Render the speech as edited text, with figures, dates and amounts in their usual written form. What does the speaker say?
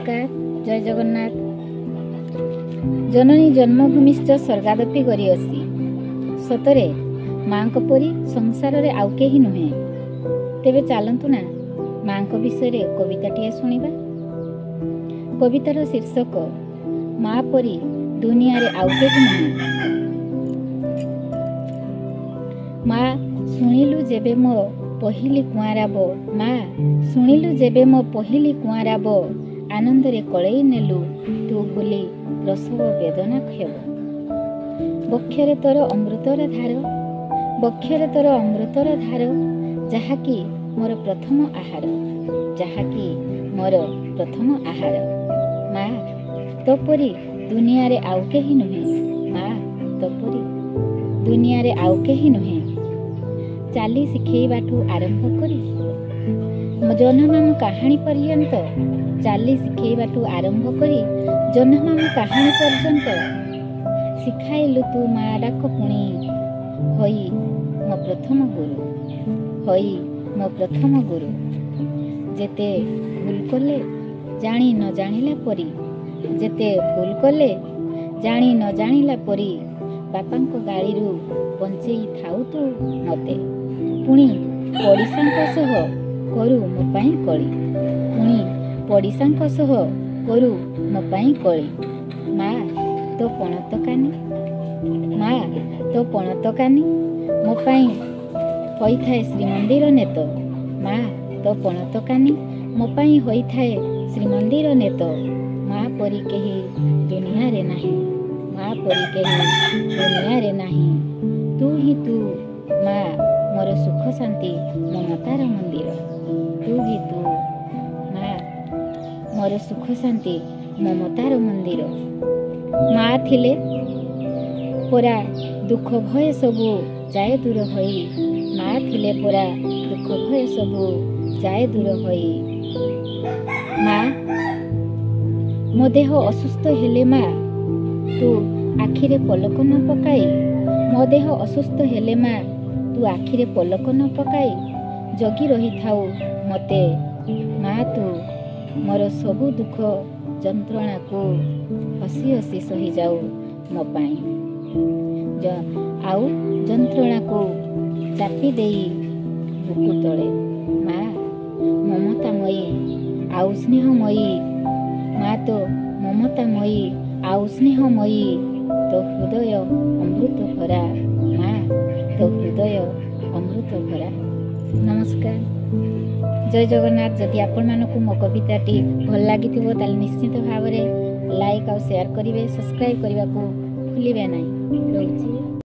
ନମସ୍କାର, ଜୟ ଜଗନ୍ନାଥ। ଜନନୀ ଜନ୍ମଭୂମିଶ୍ଚ ସ୍ୱର୍ଗାଦପି ଗରୀୟସୀ। ସତରେ ମାଙ୍କ ପରି ସଂସାରରେ ଆଉ କେହି ନୁହେଁ। ତେବେ ଚାଲନ୍ତୁ ନା ମାଙ୍କ ବିଷୟରେ କବିତାଟିଏ ଶୁଣିବା। କବିତାର ଶୀର୍ଷକ ମା ପରି ଦୁନିଆରେ ଆଉ କେହି ନୁହେଁ। ମା ଶୁଣିଲୁ ଯେବେ ମୋ ପହିଲି କୁଆଁରାବ, ମା ଶୁଣିଲୁ ଯେବେ ମୋ ପହିଲି କୁଆଁରାବ, ଆନନ୍ଦରେ କଳେଇ ନେଲୁ ତୁ ଭୁଲି ପ୍ରସବ ବେଦନା କ୍ଷୋଭ। ବକ୍ଷରେ ତୋର ଅମୃତର ଧାର, ବକ୍ଷରେ ତୋର ଅମୃତର ଧାର, ଯାହାକି ମୋର ପ୍ରଥମ ଆହାର, ଯାହାକି ମୋର ପ୍ରଥମ ଆହାର। ମା ତୋ ପରି ଦୁନିଆରେ ଆଉ କେହି ନୁହେଁ, ମା ତୋ ପରି ଦୁନିଆରେ ଆଉ କେହି ନୁହେଁ। ଚାଲି ଶିଖେଇବାଠୁ ଆରମ୍ଭ କରି ଜହ୍ନମାମୁଁ କାହାଣୀ ପର୍ଯ୍ୟନ୍ତ, ଚାଲି ଶିଖେଇବାଠୁ ଆରମ୍ଭ କରି ଜହ୍ନମାମୁଁ କାହାଣୀ ପର୍ଯ୍ୟନ୍ତ ଶିଖାଇଲୁ ତୁ ମା ଡାକ ପୁଣି ହୋଇ ମୋ ପ୍ରଥମ ଗୁରୁ, ହୋଇ ମୋ ପ୍ରଥମ ଗୁରୁ। ଯେତେ ଭୁଲ କଲେ ଜାଣି ନ ଜାଣିଲା ପରି, ଯେତେ ଭୁଲ କଲେ ଜାଣି ନ ଜାଣିଲା ପରି, ବାପାଙ୍କ ଗାଳିରୁ ବଞ୍ଚେଇ ଥାଉ ତୁ ମୋତେ। ପୁଣି ପଡ଼ିଶାଙ୍କ ସହ କରୁ ମୋ ପାଇଁ କଳି, ପୁଣି ପଡ଼ିଶାଙ୍କ ସହ କରୁ ମୋ ପାଇଁ କଳି। ମା ତୋ ପଣତ କାନି, ମା ତୋ ପଣତ କାନି ମୋ ପାଇଁ ହୋଇଥାଏ ଶ୍ରୀମନ୍ଦିର ନେତ। ମା ତୋ ପଣତ କାନି ମୋ ପାଇଁ ହୋଇଥାଏ ଶ୍ରୀମନ୍ଦିର ନେତ। ମା ପରି କେହି ଦୁନିଆରେ ନାହିଁ, ମା ପରି କେହି ଦୁନିଆରେ ନାହିଁ। ତୁ ହିଁ ତୁ ମା ମୋର ସୁଖ ଶାନ୍ତି ମମତାର ମନ୍ଦିର। ତୁ ହିଁ ତୁ ମା ମୋର ସୁଖ ଶାନ୍ତି ମମତାର ମନ୍ଦିର। ମା ଥିଲେ ପରା ଦୁଃଖ ଭୟ ସବୁ ଯାଏ ଦୂର ହୋଇ, ମା ଥିଲେ ପରା ଦୁଃଖ ଭୟ ସବୁ ଯାଏ ଦୂର ହୋଇ। ମା ମୋ ଦେହ ଅସୁସ୍ଥ ହେଲେ ମା ତୁ ଆଖିରେ ପଲକ ନ ପକାଇ, ମୋ ଦେହ ଅସୁସ୍ଥ ହେଲେ ମା ତୁ ଆଖିରେ ପଲକ ନ ପକାଇ ଜଗି ରହିଥାଉ ମୋତେ। ମା ତୁ ମୋର ସବୁ ଦୁଃଖ ଯନ୍ତ୍ରଣାକୁ ହସି ହସି ସହିଯାଉ ମୋ ପାଇଁ, ଆଉ ଯନ୍ତ୍ରଣାକୁ ଚାପି ଦେଇ ବୁକୁ ତଳେ। ମା ମମତାମୟୀ ଆଉ ସ୍ନେହମୟୀ, ମା ତୋ ମମତାମୟୀ ଆଉ ସ୍ନେହମୟୀ, ତୋ ହୃଦୟ ଅମୃତ ଭରା, ମା ତୋ ହୃଦୟ ଅମୃତ ଭରା। ନମସ୍କାର, ଜୟ ଜଗନ୍ନାଥ। ଯଦି ଆପଣମାନଙ୍କୁ ମୋ କବିତାଟି ଭଲ ଲାଗିଥିବ ତାହେଲେ ନିଶ୍ଚିତ ଭାବରେ ଲାଇକ୍ ଆଉ ସେୟାର କରିବେ, ସବସ୍କ୍ରାଇବ୍ କରିବାକୁ ଭୁଲିବେ ନାହିଁ। ରହୁଛି।